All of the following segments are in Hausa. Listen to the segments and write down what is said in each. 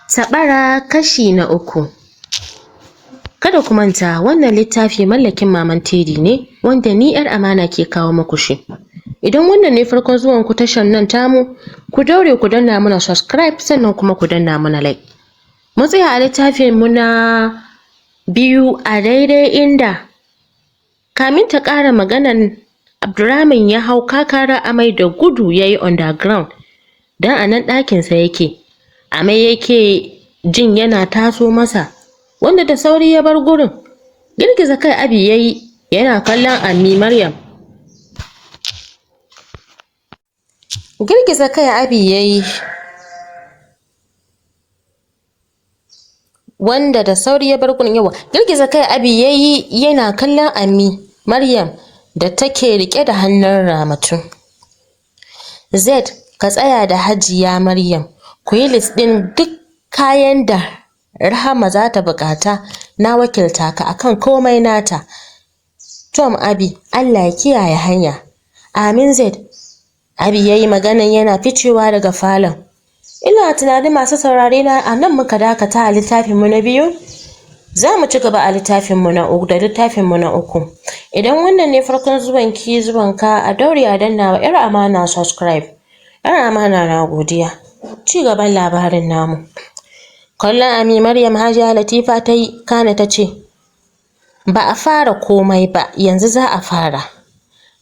Saɓara kashi na uku. Kada ku manta wannan littafi mallakin Maman Teddy ne wanda ni 'yar amana ke kawo muku shi. Idan wannan ne farkon zuwan ku tashar nan tamu, ku daure ku danna mana subscribe sannan kuma ku danna mana like. Mun tsaya a littafin mu na biyu a daidai inda kamin ta ƙara maganan Abdurrahman ya hau kakara amai da gudu ya yi underground don a nan ɗakinsa yake. Amai yake jin yana taso masa wanda da sauri ya bar gurin. Girgiza kai Abi ya yi yana kallon Ammi Maryam. Girgiza kai Abi ya yi wanda da sauri ya bar gurin yawa. Girgiza kai Abi ya yi yana kallon Ammi Maryam da take riƙe da hannun Ramatu. Zaid ka tsaya da Hajiya Maryam ku yi list ɗin duk kayan da Rahama za ta buƙata na wakilta ka akan komai nata. Tom Abi Allah ya kiyaye hanya. Amin Zaid. Abi ya yi maganan yana ficewa daga falon. Ina tunanin masu saurare na a nan muka dakata a littafinmu na biyu. Za mu ci gaba a littafinmu na uku da littafinmu na uku. Idan wannan ne farkon zuwan ki zuwan ka a daure a danna wa 'yar amana subscribe. 'Yar amana na godiya. Ci gaban labarin namu. Kallon Ami Maryam Hajiya Latifa ta yi kana ta ce ba a fara komai ba yanzu za a fara.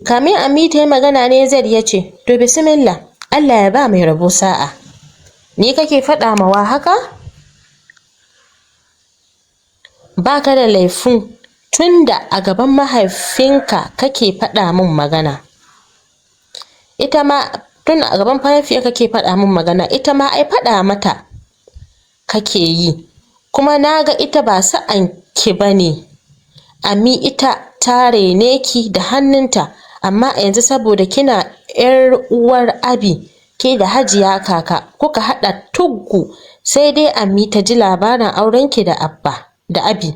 Kamin Ami ta yi magana ne Zaid ya ce to bismillah Allah ya ba mai rabo sa'a. Ni kake faɗa mawa haka? Ba ka da laifin tunda a gaban mahaifinka kake faɗa min magana. Ita ma tun a gaban mahaifiyarka kake faɗa min magana ita ma ai faɗa mata kake yi. Kuma na ga ita ba sa'an ki ba ne. Ami ita ta raine ki da hannunta amma a yanzu saboda kina 'yar uwar Abi ke da Hajiya kaka kuka haɗa tuggu sai dai Ami ta ji labarin aurenki da Abba da Abi.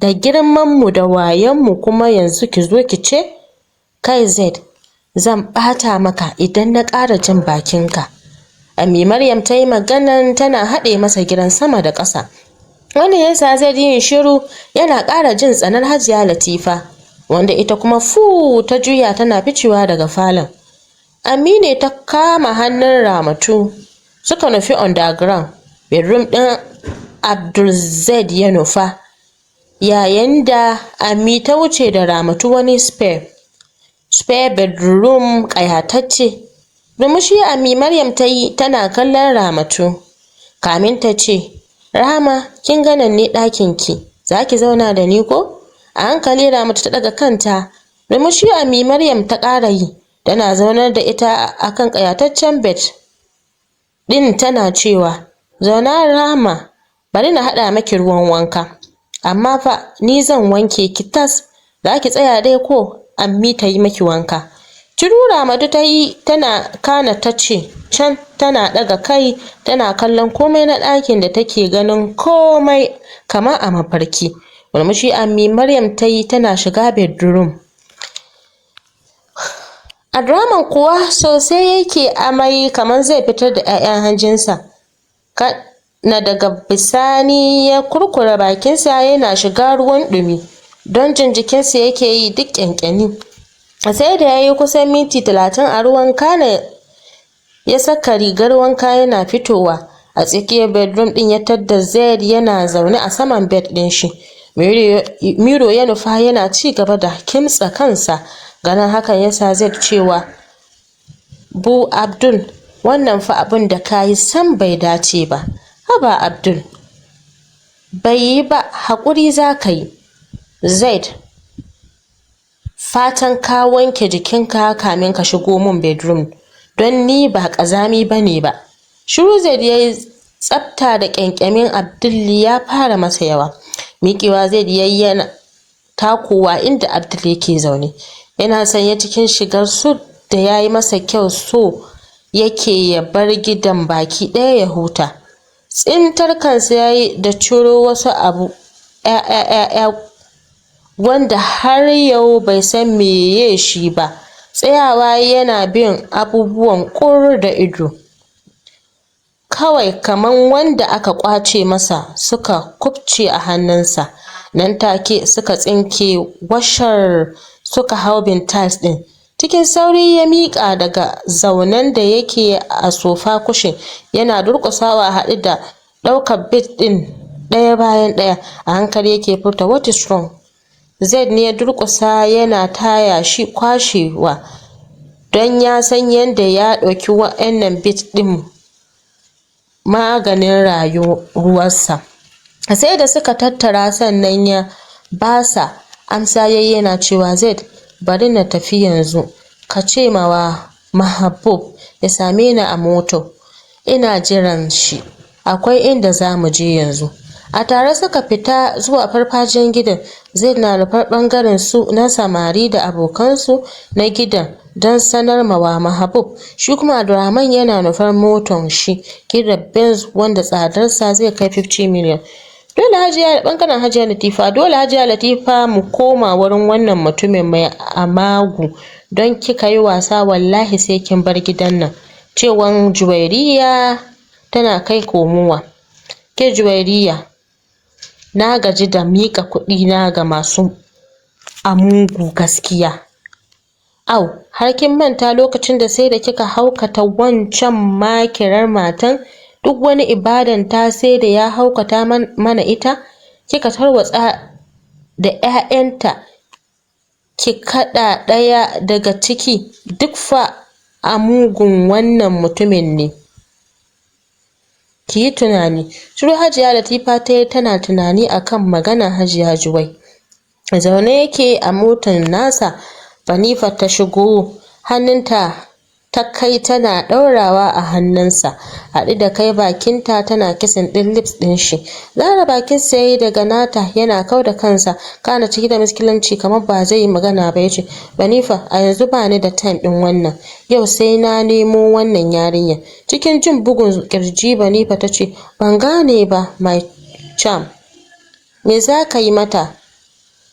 Da girmanmu da wayonmu kuma yanzu ki zo ki ce kai Zaid zan ɓata maka idan na ƙara jin bakinka. Ami Maryam ta yi maganan tana haɗe masa gidan sama da ƙasa. Wannan ya sa Zaid yin shiru yana ƙara jin tsanar Hajiya Latifa wanda ita kuma fu ta juya tana ficewa daga falon. Ami ne ta kama hannun Ramatu suka nufi underground bedroom ɗin Abdul Zaid ya nufa yayin da Ami ta wuce da Ramatu wani spare spare bedroom ƙayatacce. Murmushi Ami Maryam ta yi tana kallon Ramatu kamin ta ce Rahama kin ga nan ne ɗakin ki za ki zauna da ni ko? A hankali Ramatu ta ɗaga kanta. Murmushi Ami Maryam ta ƙara yi tana zaunar da ita a kan ƙayataccen bed ɗin tana cewa zauna Rahama bari na haɗa maki ruwan wanka amma fa ni zan wanke ki tas za ki tsaya dai ko Ammi ta yi maki wanka. Shiru Ramatu ta yi tana kana ta ce can tana ɗaga kai tana kallon komai na ɗakin da take ganin komai kamar a mafarki. Murmushi Ammi Maryam ta yi tana shiga bedroom. Abdurrahman kuwa sosai yake amai kamar zai fitar da 'ya'yan hanjinsa. Kana daga bisani ya kurkure bakinsa yana shiga ruwan ɗumi don jin jikinsa yake yi duk ƙyanƙyani. Sai da ya yi kusan minti talatin a ruwan kana ya saka rigar wanka yana fitowa. A tsakiyar bedroom ɗin ya tadda Zaid yana zaune a saman bed ɗin shi. Miro ya nufa yana ci gaba da kimtsa kansa. Ganin hakan ya sa Zaid cewa Bu Abdul wannan fa abun da ka yi sam bai dace ba. Haba Abdul bai yi ba haƙuri za ka yi. Zaid fatan ka wanke jikinka kamin ka shigo mun bedroom don ni ba ƙazami ba ne ba. Shiru Zaid ya yi tsafta da ƙyanƙyamin Abdul ya fara masa yawa. Miƙewa Zaid ya yi yana takowa inda Abdul yake zaune. Yana sanye cikin shigar suit da ya yi masa kyau so yake ya bar gidan baki ɗaya ya huta. Tsintar kansa ya yi da ciro wasu abu 'ya'ya-'ya'ya wanda har yau bai san meye shi ba. Tsayawa yana bin abubuwan ƙur da ido. Kawai kaman wanda aka ƙwace masa suka kubce a hannunsa. Nan take suka tsinke washar, suka hau bin tiles ɗin. Cikin sauri ya miƙa daga zaunen da yake a sofa cushion, yana durƙusawa haɗe da ɗaukar bead ɗin ɗaya bayan ɗaya. A hankali yake furta, "What is wrong?" Zaid ne ya durƙusa yana taya shi kwashewa, don ya san yadda ya ɗauki wa'annan bead ɗin maganin rayuwarsa. Sai da suka tattara sannan ya basa amsa. Yayi yana cewa, "Zaid, bari na tafi yanzu. Ka ce mawa Mahabub ya same ni a moto, ina jiran shi. Akwai inda za mu je yanzu." A tare suka fita zuwa farfajiyar gidan. Zaid na nufar bangaren su na samari da abokansu na gidan don sanar mawa Mahabub. Shi kuma Abdulrahman yana nufar moton shi kirar Benz, wanda tsadarsa zai kai 50 million. Dole Hajiya, bangaren Hajiya Latifa, dole Hajiya Latifa mu koma wurin wannan mutumin mai amagu, don kika yi wasa wallahi sai kin bar gidan nan, cewan Juwairiya tana kai komowa. Ke Juwairiya, na gaji da miƙa kuɗi na ga masu amugu gaskiya. Au, har kin manta lokacin da sai da kika haukata wancan makirar matan? Duk wani ibadan ta sai da ya haukata mana ita, kika tarwatsa da 'ya'yanta, ki kaɗa ɗaya daga ciki. Duk fa a mugun wannan mutumin ne. Ki yi tunani. Shiru Hajiya Latifa ta yi tana tunani akan maganar Hajiya Juwai. Zaune yake a motar nasa, Banifa ta shigo, hannunta ta kai tana ɗaurawa a hannunsa, haɗe da kai bakinta tana kissing ɗin lips ɗin shi. Zara bakinsa yayi daga nata yana kau da kansa, kana cike da miskilanci kamar ba zai yi magana ba yace, "Banifa, a yanzu bani da time ɗin wannan. Yau sai na nemo wannan yarinyar." Cikin jin bugun kirji Banifa ta ce, "Ban gane ba, my charm. Me za ka yi mata?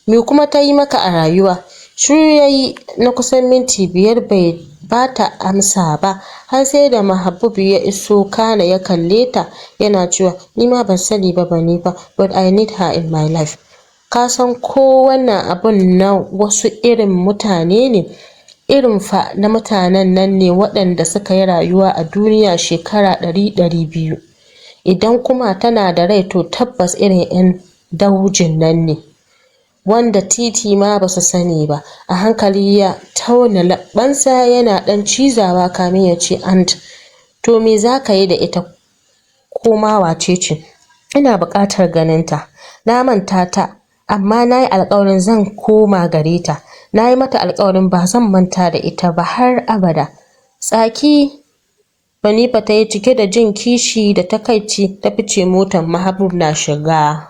Me kuma ta yi maka a rayuwa?" Shiru ya yi na kusan minti 5 bai ba ta amsa ba, har sai da Mahabub ya iso, kana ya kalle ta yana cewa, "Ni ma ban sani ba Banifa, but I need her in my life. Ka san ko wannan abun na wasu irin mutane ne? Irin fa na mutanen nan ne waɗanda suka yi rayuwa a duniya shekara 100, 200. Idan kuma tana da rai, to tabbas irin 'yan daujin nan ne wanda titi ma basu sani ba." A hankali ya tauna leɓɓansa yana ɗan cizawa kamin ya ce, "And to me za ka yi da ita? Ko ma wace ce, ina buƙatar ganin ta. Na manta ta, amma na yi alƙawarin zan koma gare ta. Na yi mata alƙawarin ba zan manta da ita ba har abada." Tsaki Banifa ta yi cike da jin kishi da takaici, ta fice motar. Mahabub na shiga.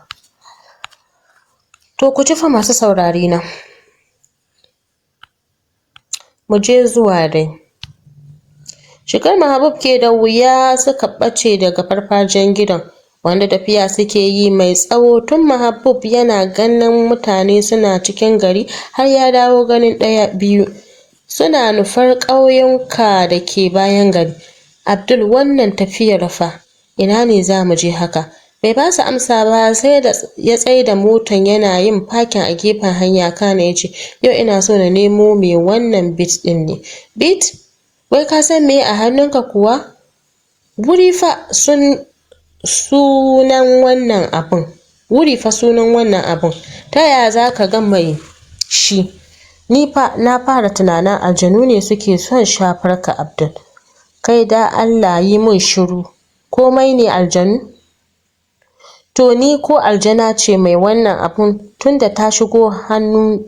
To ku ji fa, masu saurare na. Mu je zuwa dai. Shigar Mahabub ke da wuya suka ɓace daga farfajiyar gidan, wanda tafiya suke yi mai tsawo tun Mahabub yana ganin mutane suna cikin gari har ya dawo ganin ɗaya biyu. Suna nufar ƙauyuka da ke bayan gari. "Abdul, wannan tafiyar fa, ina ne za mu je haka?" Bai ba su amsa ba sai da ya tsaida motan yana yin parking a gefen hanya, kana ya ce, "Yau ina so na nemo me wannan bead ɗin ne." "Bead? Wai ka san meye a hannunka kuwa? Wuri fa sun sunan wannan abun. Wuri fa sunan wannan abun. Ta yaya za ka ga mai shi? Ni fa na fara tunanin aljanu ne suke son shafar ka, Abdul." "Kai da Allah yi mun shiru. Komai ne aljanu? To ni ko aljana ce mai wannan abun, tunda ta shigo hannu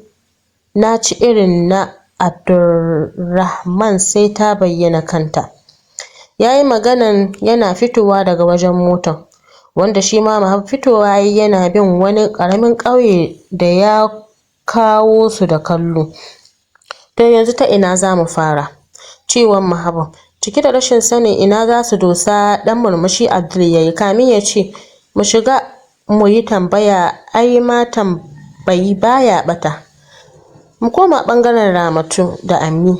na ci irin na Abdulrahman, sai ta bayyana kanta." Ya yi maganan yana fitowa daga wajen motan, wanda shi ma Mahab fitowa yayi yana bin wani ƙaramin ƙauye da ya kawo su da kallo. "To yanzu ta ina za mu fara?" cewan Mahabub cike da rashin sanin ina za su dosa. Ɗan murmushi Abdul ya yi kamin ya ce, "Mu shiga mu yi tambaya, ai ma tambayi baya ɓata." Mu koma ɓangaren Ramatu da Ammi.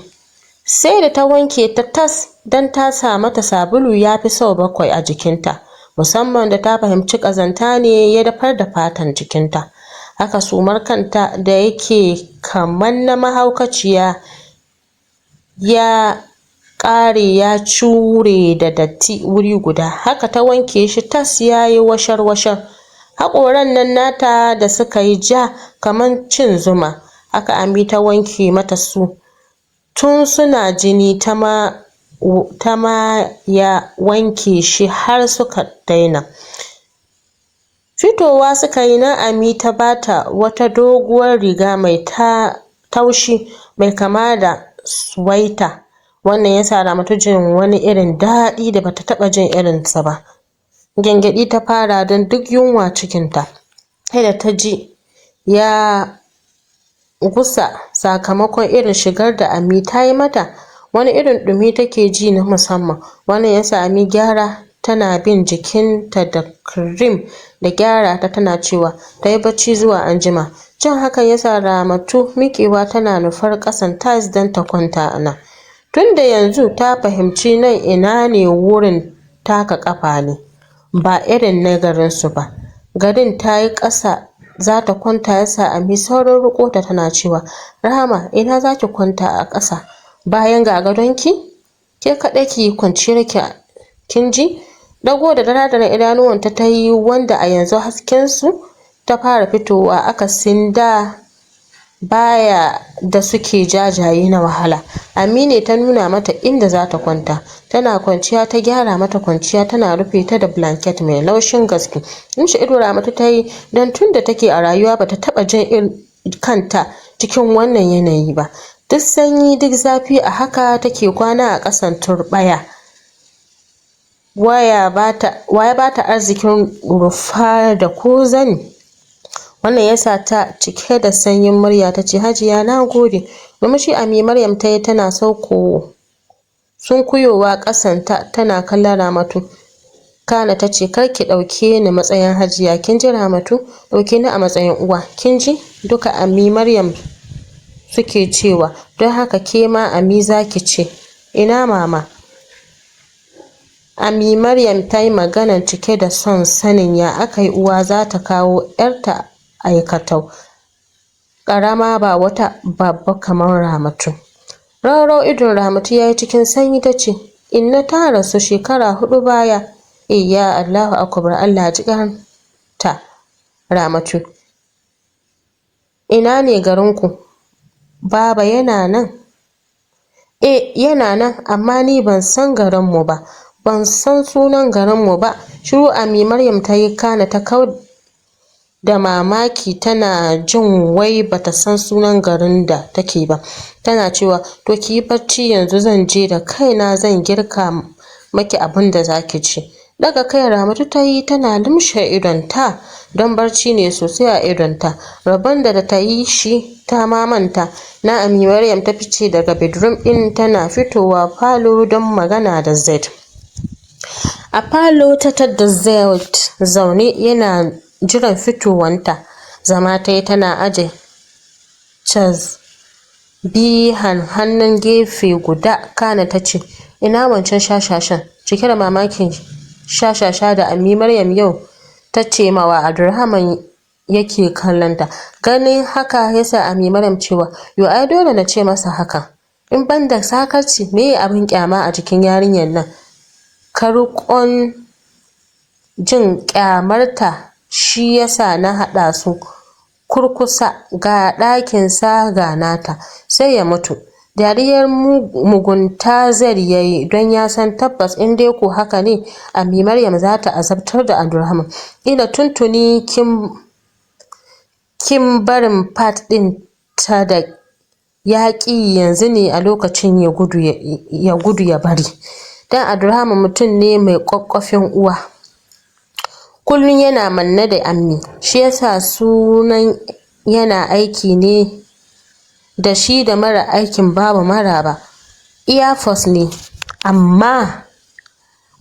Sai da ta wanke ta tas. Don ta sa mata sabulu ya fi sau 7 a jikinta, musamman da ta fahimci ƙazanta ne ya dafar da fatan jikinta. Haka sumar kanta da yake kamar na mahaukaciya ya ƙare ya cure da datti wuri guda. Haka ta wanke shi tas ya yi washar-washar. Haƙoran nan nata da suka yi ja kamar cin zuma, haka Ami ta wanke mata su tun suna jini ta ma ya wanke shi har suka daina. Fitowa suka yi nan Ami ta bata wata doguwar riga mai taushi mai kama da suwaita. Wannan ya sa Ramatu jin wani irin daɗi da bata taɓa jin irinsa ba. Gyangyaɗi ta fara don duk yunwa cikinta. Sai da ta ji ya gusa sakamakon irin shigar da Ami ta yi mata. Wani irin ɗumi take ji na musamman. Wannan ya sa Ami gyara tana bin jikinta da cream da gyara ta tana cewa ta yi bacci zuwa anjima. Jin hakan ya sa Ramatu miƙewa tana nufar ƙasan tiles don ta kwanta a nan. Tunda yanzu ta fahimci nan ina ne wurin taka ƙafa ne, ba irin na garinsu ba. Garin ta yi ƙasa za ta kwanta ya sa Ami saurin riƙo ta tana cewa, Rahama, ina za ki kwanta a ƙasa bayan ga gadonki? Ke kaɗai ki yi kwanciyarki, kin ji? Ɗago da daradaran idanuwanta ta yi wanda a yanzu haskensu ta fara fitowa akasin da baya da suke jajaye na wahala. Amine ta nuna mata inda za ta kwanta. Tana kwanciya ta gyara mata kwanciya tana rufe ta da blanket mai laushin gaske. Lumshe ido Ramatu ta yi don tun da take a rayuwa bata taɓa jin kanta cikin wannan yanayi ba. Duk sanyi duk zafi a haka take kwana a ƙasan turɓaya. Waya bata arzikin rufa da ko zani. Wannan ya sa ta cike da sanyin murya ta ce, Hajiya, na gode. Murmushi Ami Maryam ta yi tana sauko sunkuyowa ƙasanta tana kallon Ramatu. Kana ta ce, kar ki ɗauke ni matsayin Hajiya, kin ji Ramatu? Ɗauke ni a matsayin uwa, kin ji? Duka Ami Maryam suke cewa, don haka ke ma Ami za ki ce. Ina mama? Ami Maryam ta yi maganan cike da son sanin ya aka yi uwa za ta kawo 'yarta aikatau ƙarama ba wata babba kamar Ramatu. Raurau idon Ramatu ya yi cikin sanyi ta ce, Inna ta rasu shekara 4 baya. Iya, Allahu akbar, Allah ji ta. Ramatu, ina ne garinku? Baba yana nan? Eh, yana nan, amma ni ban san garinmu ba. Ban san sunan garinmu ba. Shiru Ami Maryam ta yi kana ta kau da mamaki tana jin wai bata san sunan garin da take ba. Tana cewa, to ki yi bacci yanzu, zan je da kaina zan girka maki abin da zaki ci. Daga kai Ramatu ta yi tana lumshe idonta don barci ne sosai a idonta. Rabon da ta yi shi ta ma manta. Na Ami Maryam ta fice daga bedroom ɗin tana fitowa falo don magana da Zaid. A falo ta tadda Zaid zaune yana jiran fitowanta. Zama ta yi tana aje bihan hannun gefe guda, kana ta ce, ina wancan shashashan? Cike da mamakin shashasha da Ami Maryam yau ta ce mawa Abdulrahman yake kallonta. Ganin haka yasa Ami Maryam cewa, yo ai dole na ce masa haka. In ban da sakarci, meye abin kyama a jikin yarinyar nan? Ka riƙon jin kyamarta, shi yasa na haɗa su kurkusa, ga ɗakinsa ga nata, sai ya mutu. Dariyar mugunta Zaid yayi don ya san tabbas in dai ko haka ne, Ami Maryam za ta azabtar da Abdulrahman. Ila tuntuni kin barin part ɗin ta da yaƙi, yanzu ne a lokacin ya gudu ya bari. Dan Abdulrahman mutum ne mai ƙwaƙƙwafin uwa. Kullum yana manne da Ammi, shi yasa sunan yana aiki ne da shi da mara aikin babu maraba. Air Force ne, amma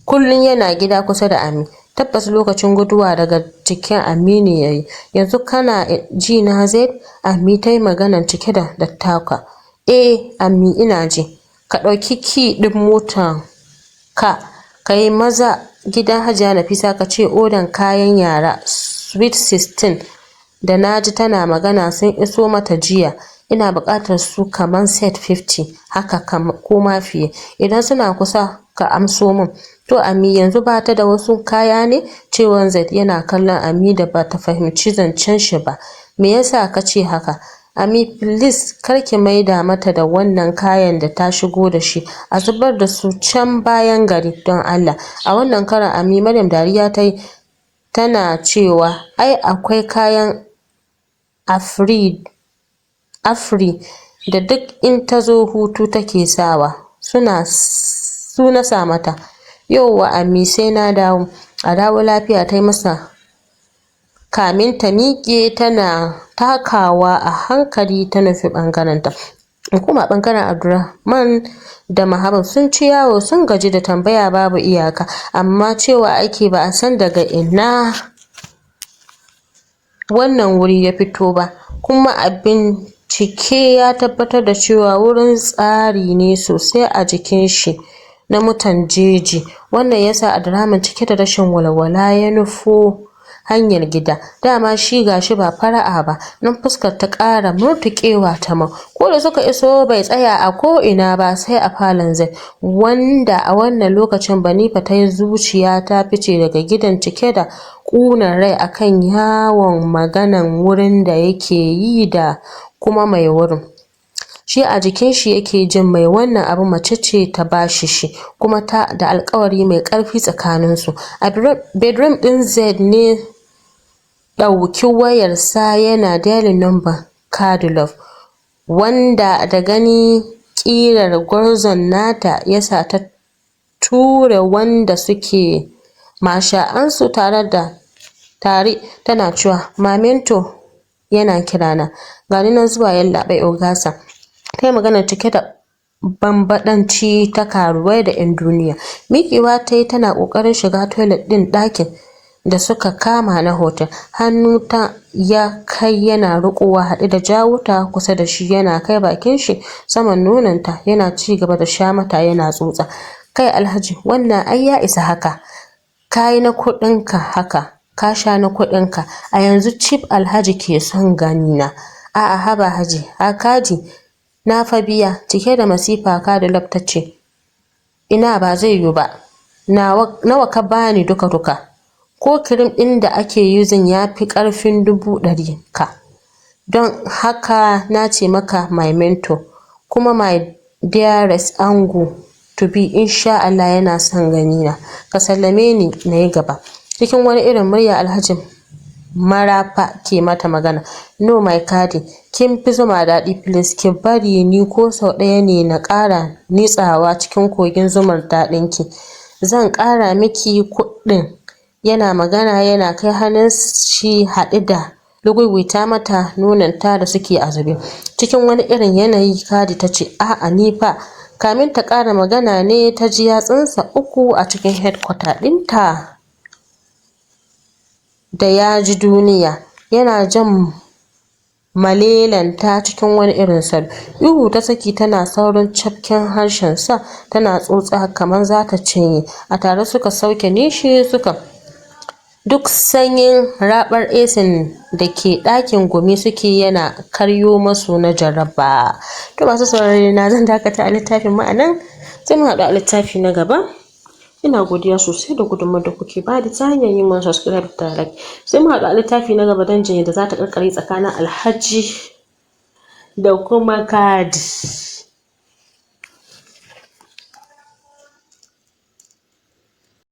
kullum yana gida kusa da Ammi. Tabbas lokacin guduwa daga jikin Ammi ne yayi. Yanzu kana ji na Zaid? Ammi ta yi maganan cike da dattaka. Eh Ammi, ina ji. Ka ɗauki key ɗin motar Ka kai maza gidan Hajiya Nafisa, ka ce odan kayan yara sweet 16 da naji tana magana sun iso mata jiya. Ina buƙatar su kaman set 50 haka ko ma fiye. Idan suna kusa ka amso min." "To Ammi, yanzu ba ta da wasu kaya ne?" cewar Zaid yana kallon Ammi da ba ta fahimci zancen shi ba. "Me yasa ka ce haka?" "Ammi, please kar ki maida mata da wannan kayan da ta shigo da shi. A zubar da su can bayan gari, don Allah." A wannan karon Ammi Maryam dariya ta yi tana cewa, "Ai akwai kayan Afri da duk in ta zo hutu take sawa, suna su na sa mata." "Yauwa Ammi, sai na dawo." "A dawo lafiya," ta yi masa kamin ta miƙe tana takawa a hankali ta nufi ɓangarenta. Kuma ɓangaren Abdulrahman da Mahabub sun ci yawo sun gaji da tambaya babu iyaka, amma cewa ake ba a san daga ina wannan wuri ya fito ba, kuma a bincike ya tabbatar da cewa wurin tsari ne sosai a jikin shi na mutan jeji. Wannan yasa Abdulrahman cike da rashin walwala ya nufo hanyar gida. Dama shi gashi ba fara'a ba, nan fuskar ta ƙara murtuƙewa ta mau. Ko da suka iso, bai tsaya a ko ina ba sai a falon Zai, wanda a wannan lokacin Banifa ta yi zuciya ta fice daga gidan cike da ƙunar rai akan yawon maganan wurin da yake yi da kuma mai wurin. Shi a jikin shi yake jin mai wannan abu mace ce ta bashi shi, kuma ta da alkawari mai karfi tsakanin su. A bedroom din Zaid ne ɗauki wayarsa yana dialing number Kadilov, wanda da gani ƙirar gwarzon nata yasa ta ture wanda suke masha'ansu tare da tare, tana cewa, "My mentor yana kirana, gani nan zuwa, yallaɓai." "Ogasa," ta yi magana cike da bambaɗanci ta karuwai da 'yan duniya. Miƙewa ta yi tana ƙoƙarin shiga toilet ɗin ɗakin da suka kama na hotel. Hannu ta ya kai yana riƙowa haɗe da jawo ta kusa da shi, yana kai bakin shi saman nononta yana ci gaba da sha mata yana tsotsa. "Kai Alhaji, wannan ai ya isa haka. Ka yi na kuɗinka haka, ka sha na kuɗinka. A yanzu Chief Alhaji ke son gani na." "A'a, haba Haji, Kaji, na fa biya." Cike da masifa Kadilop ta ce, "Ina, ba zai yiwu ba. Nawa ka bani duka duka? Ko cream ɗin da ake using ya fi ƙarfin 100,000 ka. Don haka na ce maka my mentor kuma my dearest ango to be, insha Allah yana son gani na. Ka sallame ni na yi gaba." Cikin wani irin murya Alhaji Marafa ke mata magana. "No, my Kadi, kin fi zuma daɗi. Please ki bari ni ko sau ɗaya ne na ƙara nitsawa cikin kogin zumar daɗinki. Zan ƙara miki kuɗin." Yana magana yana kai hannun shi haɗe da lugugwita mata nononta da suke a zube. Cikin wani irin yanayi Kadi ta ce, "A'a, ni fa." Kamin ta ƙara magana ne ta ji yatsunsa uku a cikin headquarter ɗinta da ya ji duniya, yana jan malelanta cikin wani irin salo. Ihu ta saki tana saurin cafken harshensa tana tsotsa kamar za ta cinye. A tare suka sauke nishi suka duk sanyin raɓar esin da ke ɗakin gumi suke yana karyo masu na jaraba. To masu saurare na, zan dakata a littafin mu a nan, sai mu haɗu a littafi na gaba. Ina godiya sosai da gudunmawar da kuke bada ta hanyar yi mana subscribe da like. Sai mu haɗu a littafi na gaba don jin yadda za ta ƙarƙare tsakanin Alhaji da kuma Kadi.